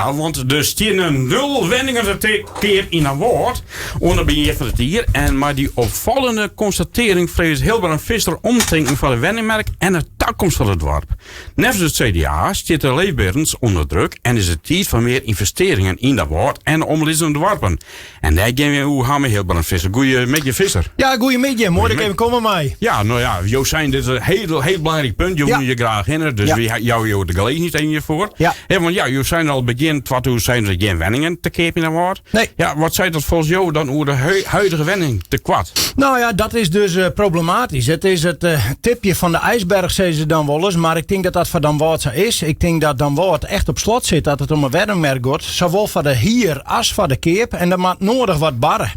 Want der steane nul wenningen te keap yn Damwâld oan it begjin fan it jier. En mei dy opfallende konstatearring freget Hilbrand Visser omtinken foar de wenningmerk en de takomst fan it doarp. Neffens it CDA stiet de leefberens ûnder druk en is it tiid foar mear ynvestearringen yn Damwâld en de omlizzende doarpen. En dêr gean we oer ha mei Hilbrand Visser. Goeiemiddei Visser. Ja, goeiemiddei. Moai dat ik even komme mei. Ja, no ja, jo seinen dit is in hiel, hiel belangryk punt. Jo woene hjir graach hinne, dus wy jouwe jo de gelegenheid even hjirfoar. Ja, want ja, jo seinen al begjin 2007 gjin wenningen te keap yn Damwâld. Nee. Ja, wat seit dat folgens jo dan oer de huidige wenningtekoart? No ja, dat is dus eh, problematysk. It is it eh, tipje fan de ijsberch, sizze se dan wolris. Mar ik tink dat dat foar Damwâld sa is. Ik tink dat Damwâld echt op slot sit dat it om 'e wenningmerk giet. Sawol foar de hier as foar de keap. En der moat noadich wat barre.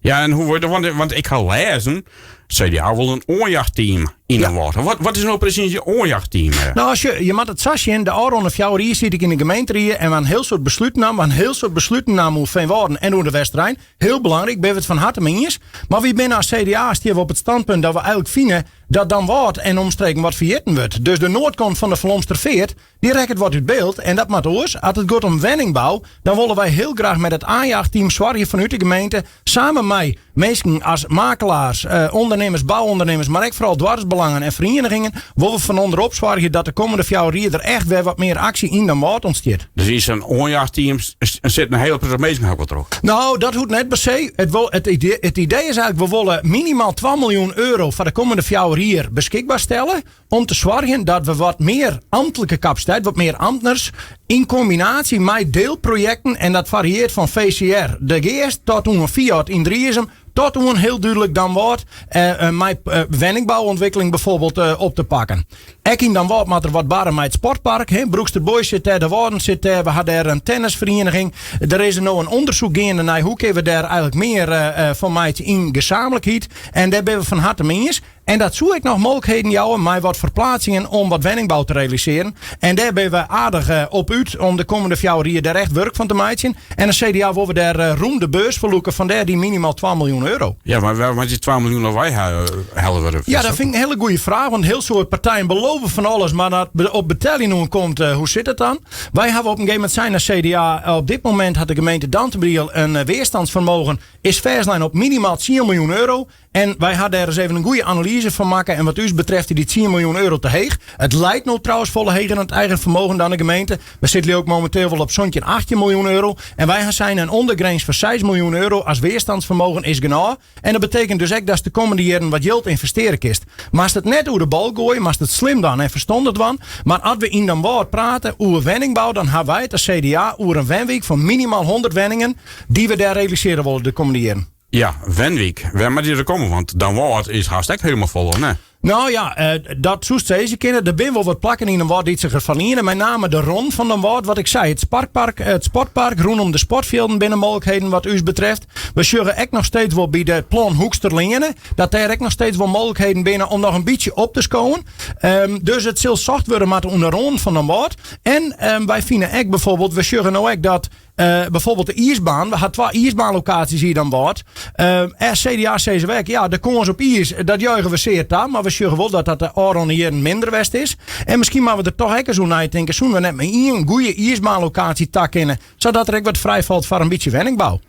Ja, en hoe wurdt want, want ik ha lêzen, CDA wol in oanjaachteam yn Damwâld. Wat, wat is no presys in oanjaachteam? No, as je, je moatte it sa sjen, de ôfrûne 4 jier siet ik yn de gemeenterie en we ha in hiel soad besluten naam. We ha in hiel soad besluten naam oer Feanwâlden en oer de Westerein. Hiel belangryk, binne we it fan harte mei iens. Mar wy binne as CDA stean we op it standpunt dat we eigenlik fine dat Damwâld en omstreken wat ferjitten wurdt. Dus de noardkant fan de Falomster Feart, Dy rekket wat út byld en dat moat oars. As it giet om wenningbou, dan wolle wy hiel graach met it aanjaagteam soargje fanút de gemeente, samen mei minsken as makelaars, ûndernimmers, bouûndernimmers, mar ek foaral doarpsbelangen en ferienigingen, wolle we fan ûnderop soargje dat de kommende 4 jier der echt wer wat mear aksje yn Damwâld ûntstiet. Dus yn sa'n oanjaachteam sit in hiele protte minsken ha ik wol troch. No, dat hoecht net per se. It, wol, it, idee, it idee is eigenlik, we wolle minimaal 2 miljoen euro foar de kommende 4 jier beskikber stelle. Om te soargjen dat we wat mear amtlike kapasiteit, wat mear amtners, yn kombinaasje mei deelprojekten, en dat farieert fan VCR De Geast tot oan Fiat yn Driezum, tot oan hiel dúdlik Damwâld, eh, mei eh, wenningbouontwikkeling bijvoorbeeld eh, op te pakken. Ek yn Damwâld moat der wat barre mei it sportpark. Hè. Broeksterboys sit dêr, De Wâlden sit dêr, we ha dêr in tennisferieniging. Der is no in ûndersyk geande nei hoe kinne we dêr eigenlik mear fan meitsje yn gesamentlikheid. En dêr binne we fan harte mei iens. En dat soe ek noch mooglikheden jouwe mei wat ferplaatsingen om wat wenningbou te realisearjen. En dêr binne we aardich eh, op út om de kommende 4 jier dêr echt wurk fan te meitsjen. En de CDA wol we dêr eh, rûm de beurs foar lûke, fandêr dy minimaal 2 miljoen euro. Ja, mar wêr moat dy 2 miljoen no wei helle wurde? Ja, dat fyn ik in hiele goede fraach, want in hiel soad partijen belove fan alles, mar dat op beteljen oankomt, eh, hoe sit it dan? Wy hawwe op in gegeven momint sein as CDA, op dit momint hat de gemeente Dantumadiel in weerstandsvermogen, is fêstlein op minimaal 10 miljoen euro. En wy ha dêr ris even in goede analyze fan makke. En wat ús betreft is dy 10 miljoen euro te heech. It leit no trouwens folle heger oan it eigen fermogen dan de gemeente. We sitte leau ik mominteel wol op 17, 18 miljoen euro. En wy ha sein in ûndergrins fan 6 miljoen euro as weerstandsvermogen is genôch. En dat betekent dus ek datst de kommende jierren wat jild ynvestearje kinst. Moatst it net oer de bal goaie, moatst it slim dwaan en ferstannich dwaan. Mar as we yn Damwâld prate oer wenningbou, dan ha wy it as CDA oer in wenwyk fan minimaal 100 wenningen dy't we dêr realisearje wolle de kommende jierren. Ja, wenwyk. Wêr moat dy der komme? Want Damwâld is hast ek hielendal fol, of net? No ja, eh, dat soest sizze kinne. Der binne wol wat plakken yn Damwâld dy't sich derfoar liene. Mei name de râne fan Damwâld, wat ik sei. It sparkpark, it sportpark rûnom de sportfjilden binne mooglikheden wat ús betreft. We sjogge ek noch steeds wol by de plan Hoeksterleane dat dêr ek noch steeds wol mooglikheden binne om noch in bytsje op te skowen. Um, dus it sil socht wurde moatte oan de râne fan Damwâld. En um, wy fine ek bijvoorbeeld, we sjogge no ek dat Uh, bijvoorbeeld de iisbaan. We ha twa iisbaanlokaasjes hjir Damwâld. Uh, CDA sizze we ek, ja, de kâns op iis, dat juiche we sear ta. Mar we sjogge wol dat dat de ôfrûne jierren minder west is. En miskien moatte we der toch ek ris oer neitinke. Soene we net mei ien goede iisbaanlokaasje ta kinne, sadat der ek wat frijfalt foar in bytsje wenningbou.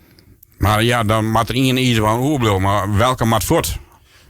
Mar ja, dan moat der ien iisbaan oerbliuwe. Mar welke moat fuort?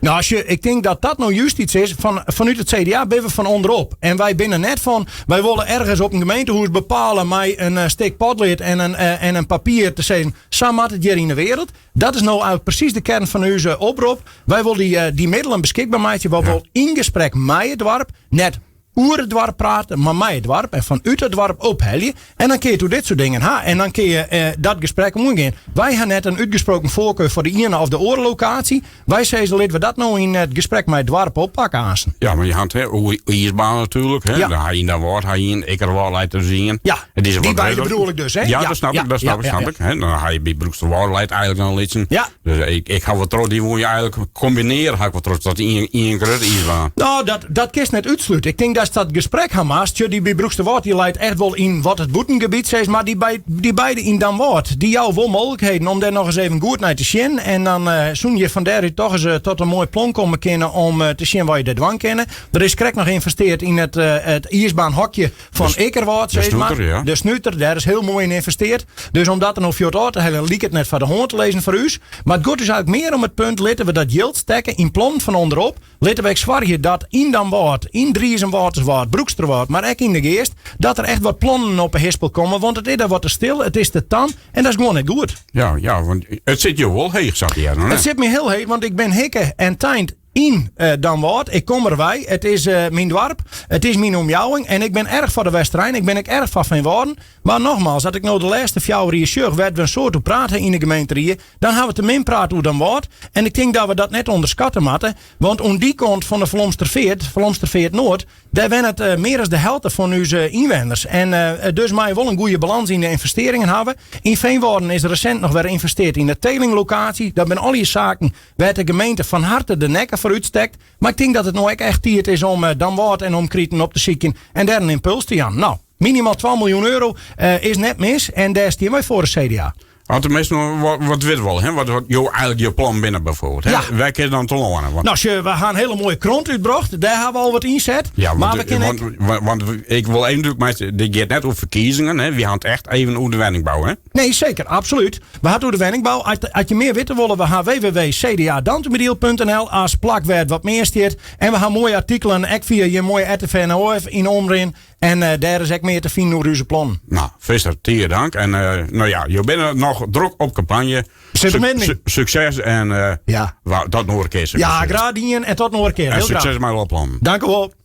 No, as je, ik tink dat dat no just iets is. Fan, fanút it CDA binne we fan ûnderop. En wy binne net fan, wy wolle ergens op in gemeentehûs bepale mei in uh, stik potlead en in, uh, en in papier te sizzen, sa moat it hjir yn de wereld. Dat is no eigenlik presys de kearn fan ús oprop. Wy wolle dy, uh, dy middelen beskikber meitsje. Wy wolle yn gesprek mei it doarp, net oer it doarp prate, mar mei it doarp en fanút it doarp ophelje. En dan kinne je it oer dit soart dingen ha. En dan kinne je eh, dat gesprek oangean. Wy ha net in útgesproken foarkar foar de iene of de oare lokaasje. Wy sizze, litte we dat no yn it gesprek mei it doarp oppakke aansten. Ja, mar je ha it oer iisbaan natuerlik. Hè? Ja. Dan ha je yn Damwâld ha je ien, Ikkerwâld leit der dus ien. Ja, het is dy beide bedoel ik dus. Hè? Ja, dat snap ik, dat snap ik, snap ik. Hè? Dan ha je by Broeksterwâld leit eigenlik noch in lytsen. Ja. Dus ik, ik ha wol troch, dy woene je eigenlik kombinearje, ha ik wol troch, dat ien, ien grutte iisbaan. No, dat, dat kinst net útslute. Ik tink dat. dat dat gesprek ha moatst. Sjoch, dy by Broeksterwâld dy leit echt wol yn wat it bûtengebiet sis mar. Dy, by, dy beide yn Damwâld, dy jouwe wol mooglikheden om dêr noch ris even goed nei te sjen. En dan uh, soene je fan dêrút toch ris eh, tot in moai plan komme kinne om eh, te sjen wat je dêr dwaan kinne. Der is krekt noch ynvesteard yn it, it iisbaanhokje fan Ikkerwâld, sis mar. Ja. De Snuter, dêr is hiel moai yn ynvesteard. Dus om dat der no fuort ôf te heljen, liket net foar de hân te lizzen foar ús. Mar it giet ús eigentlik mear om it punt, litte we dat jild stekke yn plannen fan ûnderop. Litte we ek soargje dat yn Damwâld, yn Driezum-Wâlterswâld, Broeksterwâld, mar ek yn De Geast, dat der echt wat plannen op 'e hispel komme. Want it is dêr wat te stil, it is te tam en dat is gewoan net goed. Ja, ja, want it sit jo wol heech, sa't hearren. It sit my hiel heech, want ik bin hikke en teind yn uh, Damwâld. Ik kom derwei. It is uh, myn doarp. It is myn omjouwing. En ik bin erch foar de Westerein. Ik bin ek erch foar Feanwâlden. Mar nogmaals, as ik no de lêste 4 jier sjoch, wêr't we in soad oer praat ha yn de gemeenterie, dan ha we te min praat oer Damwâld. En ik tink dat we dat net ûnderskatte moatte. Want oan dy kant fan de Falomsterfeart, Falomsterfeart Noard, dêr wennet uh, mear as de helte fan ús ynwenners. En uh, dus meie wol in goede balans yn de ynvestearringen hawwe. Yn Feanwâlden is resint noch wer ynvesteard yn de telinglokaasje. Dat binne allegear saken wêr't de gemeente fan harte de nekke foar útstekt. Mar ik tink dat it no ek echt tiid is om Damwâld en omkriten op te sykjen en dêr in ympuls te jaan. No, minimaal 2 miljoen euro is net mis en dêr stean wy foar as CDA. As de minsken wat, wat witte wolle, hè? Wat, wat jo eigentlik jo plan binne bijvoorbeeld. Hè? Ja. Wêr kinne dan telâne? Want, Nou, sjoch, we ha in hiele moaie krante útbrocht. Dêr ha we al wat ynset. Ja, want, maar we kinne want, want, want ik wol even dúdlik meitsje, dit giet net oer ferkiezingen. Hè? Wy ha it echt even oer de wenningbou. Hè? Nee, seker, absolút. We ha it oer de wenningbou. As je mear witte wolle, we ha www.cdadantumadiel.nl as plak wêr't wat mear stiet. En we ha moaie artikelen, ek fia je moaie RTV NOF yn omrin. En uh, dêr is ek mear te finen oer ús plannen. Nou, Visser, tige dank. En uh, no ja, jo binne noch drok op kampanje. Sit Su su sukses en uh, ja. tot in oare kear. Ja, graach dien en tot in oare kear. En sukses mei alle plannen. Dank u wol.